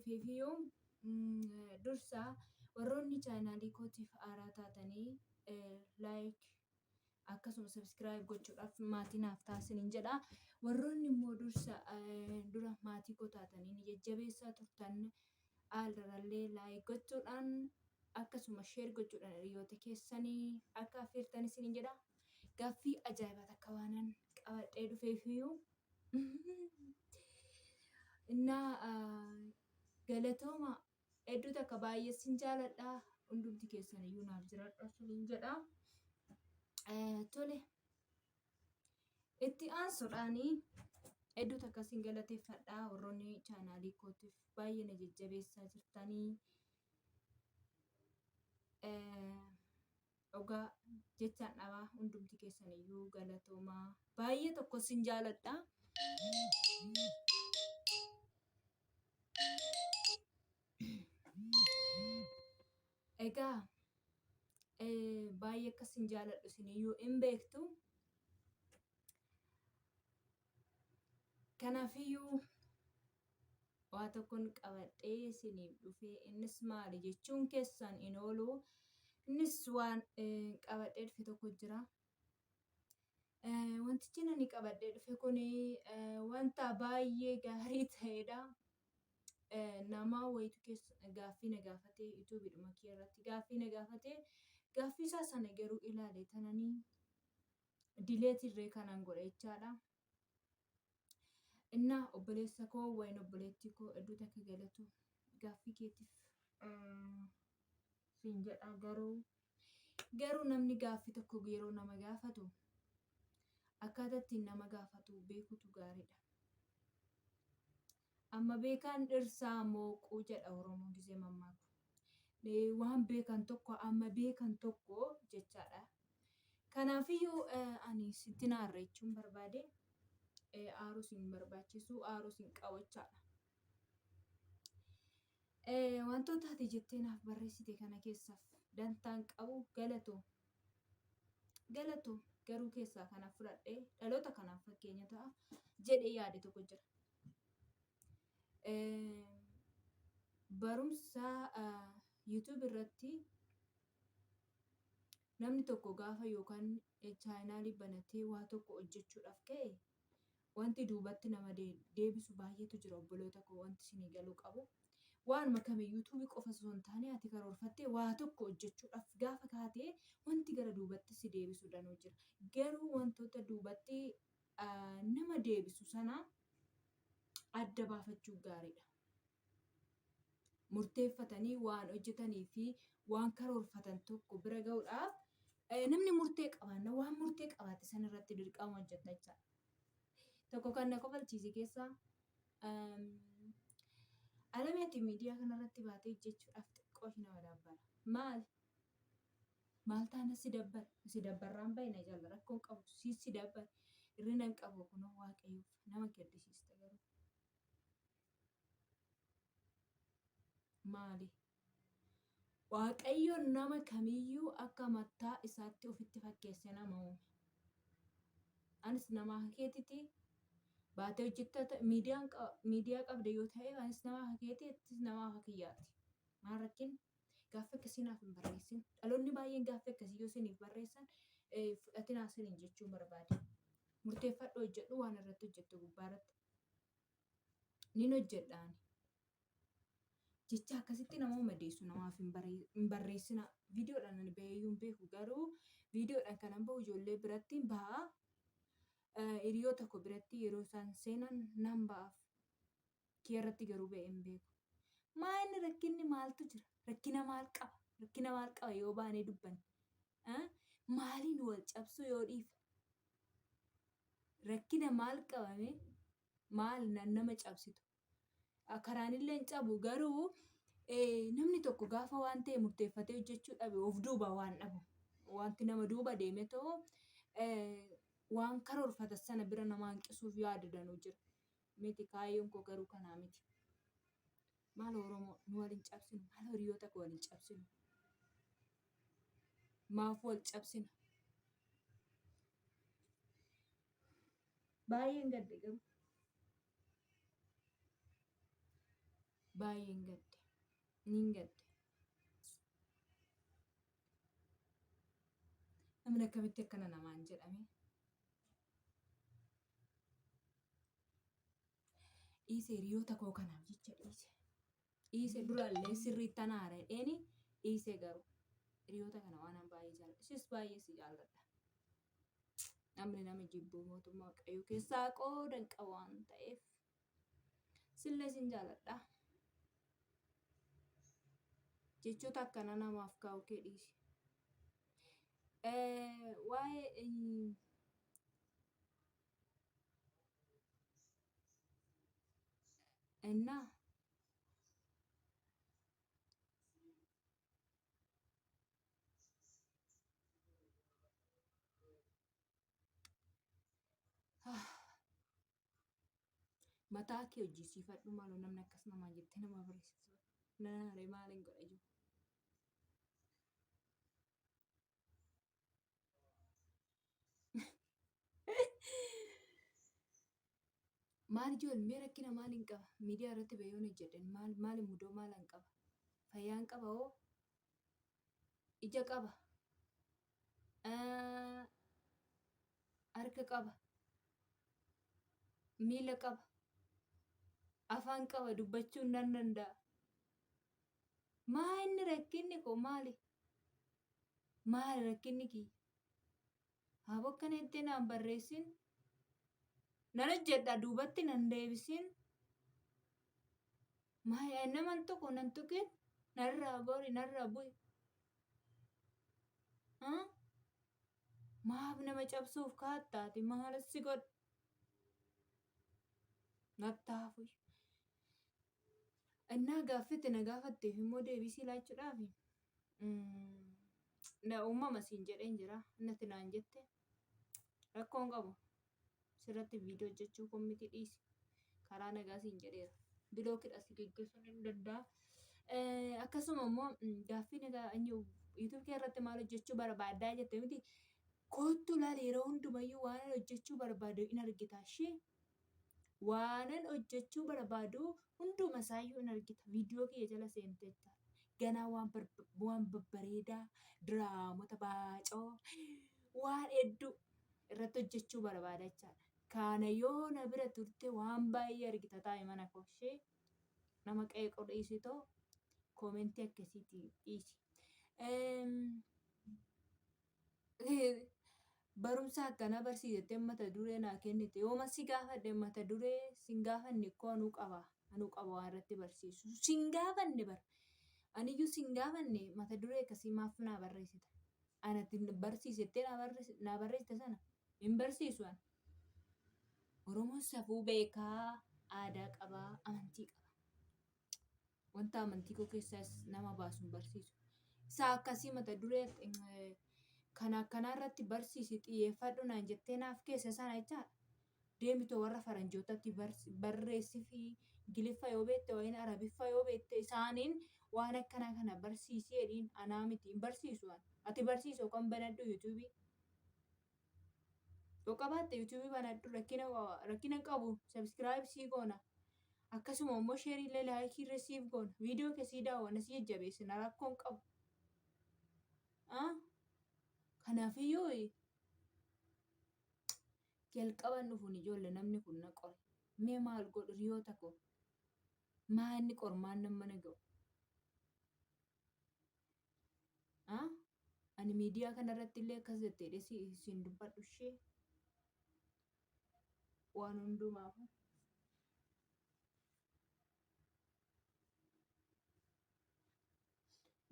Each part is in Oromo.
dhufeefiyyuu dursa warroonni chaanaalii kootiif haaraa taatanii like akkasuma subscribe gochuudhaaf maatii naaf ta'a isiniin jedha. Warroonni immoo dursa dura maatii koo taatanii ni jajjabeessaa turtan aaldarallee like gochuudhaan akkasuma share gochuudhaan hiriyoota keessanii akka affeertan isiniin jedha. Gaaffii ajaa'ibaa takka waanan qabadhee dhufeefiyyuu. Innaa galatooma hedduu takka baay'ee sin jaaladha. Hundumti keessan iyyuu naaf jiraadha isiniin jedha. Tole itti aansuudhaani hedduu takka sin galateeffadha warroonni chaanaalii kootiif baay'ee na jajjabeessaa jirtanii. Dhugaa jechaan dhabaa hundumti keessan iyyuu galatoomaa baay'ee tokko sin jaaladha. Egaa baay'ee akka sin jaaladhu isin iyyuu hin beektu. Kanaafiyyuu waa tokkon qabadhee isiniif dhufe innis maali jechuun keessan hin oolu. Innis waan qabadhee dhufe tokko jira. Wantichi nani qabadhee dhufe kun wanta baay'ee gaarii ta'edha. Nama wayitu keessa gaaffii na gaafate yuutuubiidhuma kiyya irratti gaaffii na gaafate gaaffii isaa sana garuu ilaale tananii dileetii irree kanan godhe jechaadha. Innaa obboleessa koo wayin obboleettii koo hedduu takka galatu gaaffii keetiif siin jedha garuu garuu namni gaaffii tokko yeroo nama gaafatu akkaataa ittiin nama gaafatu beekutu gaariidha. Amma beekaan dhirsaa mooquu jedha Oromoon gisee mammaaku. Waan beekan tokko amma beekan tokko jechaadha. Kanaafiyyuu ani sitti naarra jechuun barbaade aaruu sin barbaachisu aaruu sin qabu jechaadha. Wantoota ati jettee naaf barreessite kana keessaaf dantaan qabu galatoo. Galatoo garuu keessaa kana fudhadhee dhaloota kanaaf fakkeenya ta'a jedhee yaade tokko jira. Barumsa YouTube irratti namni tokko gaafa yookaan chaayinaalii banatee waa tokko hojjechuudhaaf ka'e wanti duubatti nama deebisu baay'eetu jira obboloota koo wanti isinii galuu qabu. Waanuma kamiyyuu yuutuubii qofa osoo hin taane ati karoorfattee waa tokko hojjechuudhaaf gaafa kaate wanti gara duubatti si deebisu danuu jira. Garuu wantoota duubatti nama deebisu sana adda baafachuu gaariidha. Murteeffatanii waan hojjetanii fi waan karoorfatan tokko bira ga'uudhaaf namni murtee qabaanna waan murtee qabaate sana irratti dirqama hojjeta jechaadha. Tokko kan na kofalchiise keessaa Alamee ati miidiyaa kanarratti baatee hojjechuudhaaf xiqqoo ishee nama dabbara. Maali? Maal taana si dabbara? Si dabbarraan bahe na jala rakkoon qabu si si dabbara. Hirrina hin qabu kunoo waaqayyoof nama gaddisiista garuu. Maali? Waaqayyo nama kamiyyuu akka mataa isaatti ofitti fakkeessee nama uume. Anis nama akka keetiiti. Baatee hojjetta miidiyaa qabda yoo ta'e anis nama akka keeti atis nama akka kiyyaati. Maal rakkin? Gaaffii akkasii naaf hin barreessin. Dhaloonni baay'een gaaffii akkasii yoo isiniif barreessan fudhatinaa isiniin jechuun barbaade. Murteeffadhu hojjedhu waan irratti hojjettu gubbaa irratti. Nin hojjedha ani. Jecha akkasitti nama madeessu namaaf hin barreessina. Viidiyoodhaan ani baheeyyuu hin beeku garuu viidiyoodhaan kanan bahu ijoollee biratti baha. Hiriyoota koo biratti yeroo isaan seenan nan ba'aaf. Kiyya irratti garuu ba'ee hin beeku. Maa inni rakkinni maaltu jira? Rakkina maal qaba? Rakkina maal qaba yoo baanee dubbanne? Maaliin wal cabsuu yoo dhiifne? Rakkina maal qabame? Maal nama cabsitu? Karaanillee hin cabu garuu namni tokko gaafa waan ta'e murteeffatee hojjechuu dhabe of duuba waan dhabu. Wanti nama duuba deeme ta'u waan karoorfatan sana bira nama hanqisuuf yaadu danuu jira. Miti kaayyoon koo garuu kanaa miti. Maal Oromoo nu wal hin cabsinu, maal hiriyoota koo wal hin cabsinu. Maaf wal cabsina? Baay'een gadde garuu. Baay'een gadde. Niin gadde. Namni akkamitti akkana namaan jedhame. Dhiise hiriyoota koo kanaaf jecha dhiise. Dhiise durallee sirriitti ana haara jedheeni dhiise garuu hiriyoota kana waan an baay'ee jaalladha. Ishis baay'ee si jaalladha. Namni nama jibbuu mootummaa waaqayyoo keessaa qooda hin qabu waan ta'eef sillee sin jaalladha. Jechoota akkanaa namaaf kaa'u kee dhiisi. Waa'ee Innaa mataa kee hojjisiifadhu maaloo namni akkas namaan jettee nama barreessisu. Nan aaree maaliin godha jiru. Maal ijool mee rakkina maaliin qaba? Miidiyaa irratti ba'ee yoon hojjedhan maal maali mudoo maalan qaba? Fayyaan qaba hoo? Ija qaba? Harka qaba? Miila qaba? Afaan qaba dubbachuun nan danda'a. Maa inni rakkinni koo maali? Maali rakkinni kiyya? Haa bokkana jettee naan barreessin. Nan hojjedha duubatti nan deebisin. Maali naman tuqu nan tuqin narraa gori narraa bu'i. Maaf nama cabsuuf kaattaati maal si godha? Nattaafu. Innaa gaaffii na gaafatteef immoo deebisii laachuudhaafi na uumama siin jedheen jira innati naan jette rakkoon qabu sirratti viidiyoo hojjechuu kun miti dhiisi karaa nagaa siin jedheera bilookidha si geggeessuun hin danda'a. Akkasuma immoo gaaffii nagaa YouTube kee irratti maal hojjechuu barbaaddaa jette miti koottu laali yeroo hundumayyuu waan hojjechuu barbaadu in argita ishee. Waanan hojjechuu barbaadu hunduma isaayyuu in argita. Viidiyoo kiyya jala seenteetta. Ganaa waan waan babbareedaa, diraamota baacoo, waan hedduu irratti hojjechuu barbaada jechaadha. Kana yoo na bira turte waan baay'ee argita taa'e mana koo ishee nama qeequu dhiisitoo koomentii akkasiitii dhiisi. Barumsa akkanaa barsiisettee mata duree naa kennite yooma si gaafadhe mata duree sin gaafanne koo anuu qaba anuu qaba waan irratti barsiisu sin gaafanne bar aniyyuu sin gaafanne mata duree akkasii maaf naa barreessita anatti barsiisettee naa barreessite sana hin barsiisu an Oromoon safuu beekaa aadaa qabaa amantii qaba. Wanta amantii koo keessaas nama baasu hin barsiisu. Isa akkasii mata duree kana akkanaa irratti barsiisi xiyyeeffadhu naan jettee naaf keessa sana jechaadha. Deemitoo warra faranjootatti barreessifii Ingiliffa yoo beekte wayin Arabiffa yoo beekte isaaniin waan akkanaa kana barsiisi jedhiin anaa miti hin barsiisu an. Ati barsiisi yookaan banadhu yuutuubii. Yoo qabaatte YouTube banadhu rakkina rakkina hin qabu subscribe sii goona. Akkasuma immoo share illee like illee siif goona. Viidiyoo kee sii daawwanna sii jajjabeessina rakkoo hin qabu. Ah? Kanaafiyyuu jalqaban dhufuun ijoollee namni kun na qore. Mee maal godhu hiriyoota koo? Maa inni qormaan nama na ga'u? Ah? Ani miidiyaa kanarratti illee akkas jettee si siin dubbadhu ishee waan hundumaafu.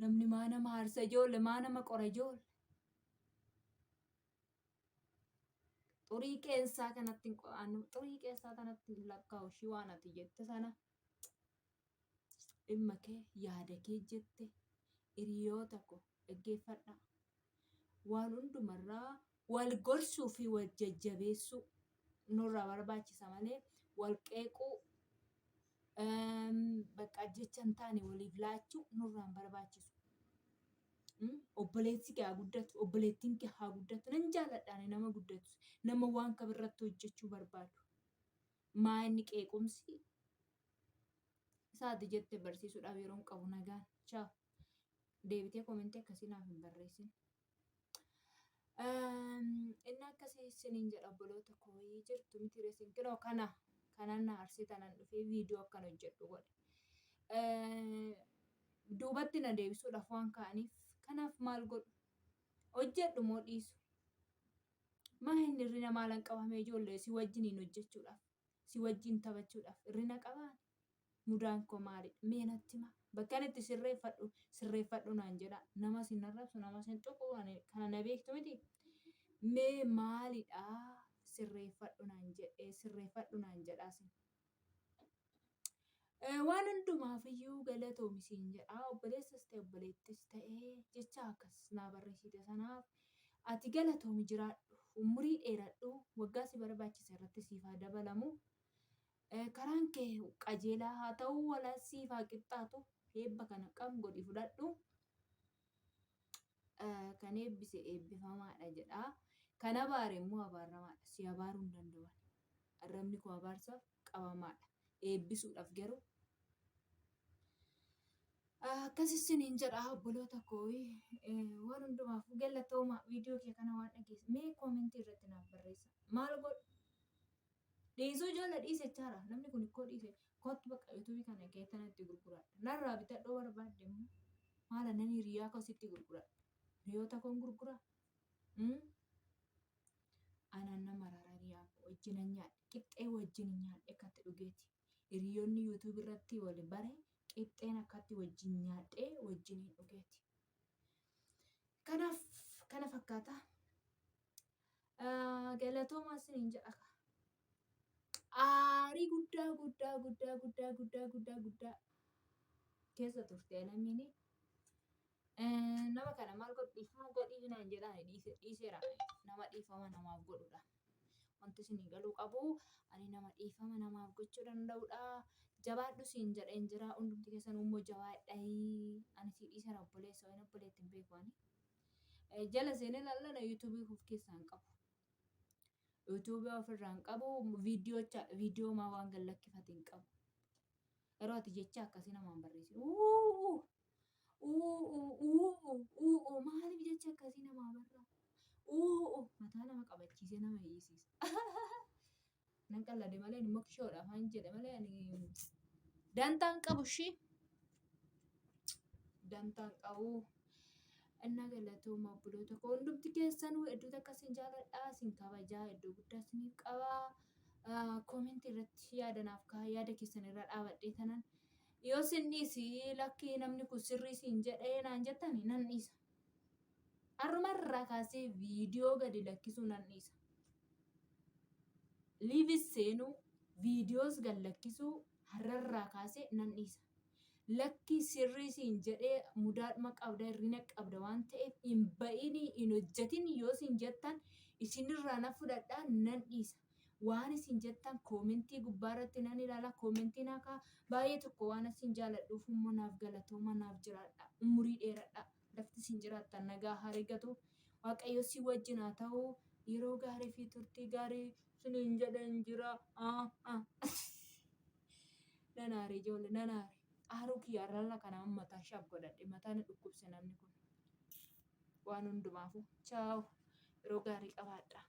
Namni maa nama aarsa ijoolle maa nama qora ijoolle. Xurii qeensaa kanatti hin qo'annu xurii qeensaa kanatti hin lakkaa'u ishii waan ati jette sana dhimma kee yaada kee jette hiriyoota koo dhaggeeffadhaa. Waan hundumarraa wal gorsuu fi wal jajjabeessuu nurraa barbaachisa malee wal qeequu bakka jecha hin taane waliif laachuu nurraa hin barbaachisu. Obboleessi kee haa guddatu, obboleettiin kee haa guddatu. Nan jaalladha ani nama guddatu, nama waan kabirratti hojjechuu barbaadu. Maa inni qeequmsi? Isa ati jette barsiisuudhaaf yeroo hin qabu nagaan. Chaaw. Deebitee komentii akkasii naaf hin barreessin. Inni akkasii isiniin jedha obboloota koo jirtu miti reesin kinoo kana kanan na arsee tanan dhufee viidiyoo akkan hojjedhu godhe. Duubatti na deebisuudhaaf waan ka'aniif kanaaf maal godhu? Hojjedhu moo dhiisu? Maa inni hirrina maalan qabamee ijoollee si wajjiniin hojjechuudhaaf si wajjin taphachuudhaaf hirrina qabaan? Mudaan koo maalidha? Mee natti himaa. Bakkan itti sirreeffadhu sirreeffadhu naan jedhaa. Namas hin arrabsu, namas hin tuqu, ani kana na beektu miti. Mee maalidha sirreeffadhu naan jedhee sirreeffadhu naan jedhaa sin. Waan hundumaaf iyyuu galatoomi siin jedha. Obboleessas ta'e obboleettis ta'e jecha akkas naa barreessite sanaaf ati galatoomi jiraadhu. Umurii dheeradhu. Waggaa si barbaachise irratti siif haa dabalamu. Karaan kee qajeelaa haa ta'u, wala siif haa qixxaatu. Eebba kana qam godhi fudhadhu. Kan eebbise eebbifamaadha jedha. Kan abaare immoo abaaramaadha. Si abaaruu hin danda'u. Arrabni koo abaarsaaf qabamaadha. Eebbisuudhaaf garuu akkas isiniin jedha obboloota koo waan hundumaaf galatooma viidiyoo kee kana waan dhageesse mee koomentii irratti naaf barreessa maal godhu Dhiisuu ijoollee dhiise jechaadha. Namni kun ikkoo dhiise kottu bakka yuutuubii kana keessa natti gurguradha. Narraa bitadhoo barbaadde immoo maala nan hiriyaa koo sitti gurguradha. Hiriyoota koon gurgura. Anaan nama rara hiriyaa koo wajjin nyaadhe. Qixxee wajjin nyaadhe akkatti dhugeeti. Hiriyoonni yuutuubii irratti wal bare qixxeen akkatti wajjin nyaadhee wajjin hin dhugeeti. Kanaaf kana fakkaata. Galatoomaa isiniin jedha. Aarii guddaa guddaa guddaa guddaa guddaa guddaa guddaa keessa turte alamiini. Nama kana maal godhu dhiifama godhii naan jedhaan dhiiseera. Nama dhiifama namaaf godhudha. Wanti isin galuu qabu ani nama dhiifama namaaf gochuu danda'udha. Jabaadhu siin jedheen jira. Hundumti keessan immoo jabaadhayi. Ani sii dhiiseera obboleessa wayii obboleetti hin beeku ani. Jala seenee ilaallana yuutuubii of keessaa hin qabu. Yuutuubii ofirraa hin qabu. Viidiyoo maa waan gad lakkifate hin qabu. Yeroo ati jecha akkasii namaan barreessi. Uuu uuu uuu uuu maaliif jecha akkasii namaa barraa? Uuu mataa nama qabachiisee nama hiisiisa. Nan qallade malee immoo kishoodha afaan jedhe malee ani dantaan qabu ishii. Dantaan qabu. Inna galatooma obboloota koo hundumti keessanuu hedduu takka isin jaaladha isin kabajaa iddoo guddaa isiniif qaba. Koomentii irratti yaada naaf kaa'aa yaada keessan irra dhaabadhee tanan yoo isin dhiisi lakkii namni kun sirrii siin jedhee naan jettani nan dhiisa. Har'uma irraa kaasee viidiyoo gadi lakkisuu nan dhiisa. Liivis seenuu, viidiyoos gad lakkisuu har'arraa kaasee nan dhiisa. Lakkii sirrii siin jedhee mudaadhuma qabda hir'ina qabda waan ta'eef hin ba'inii hin hojjetin yoo siin jettan isinirraa na fudhadhaa nan dhiisa. Waan isin jettan koomentii gubbaa irratti nan ilaala koomentii naa ka'a baay'ee tokko waan isin jaaladhuuf immoo naaf galatooma naaf jiraadha umurii dheeradha. Lafti isin jiraattan nagaa haa argatu. Waaqayyo si wajjin haa ta'u. Yeroo gaarii fi turtii gaarii isiniin jedheen jira. Nan aare ijoollee nan aare. Aaruu kiyya arrala kana mataa shaaf godhadhe mataa na dhukkubse namni kun. Waan hundumaafuu. Chaaw. Yeroo gaarii qabaadha.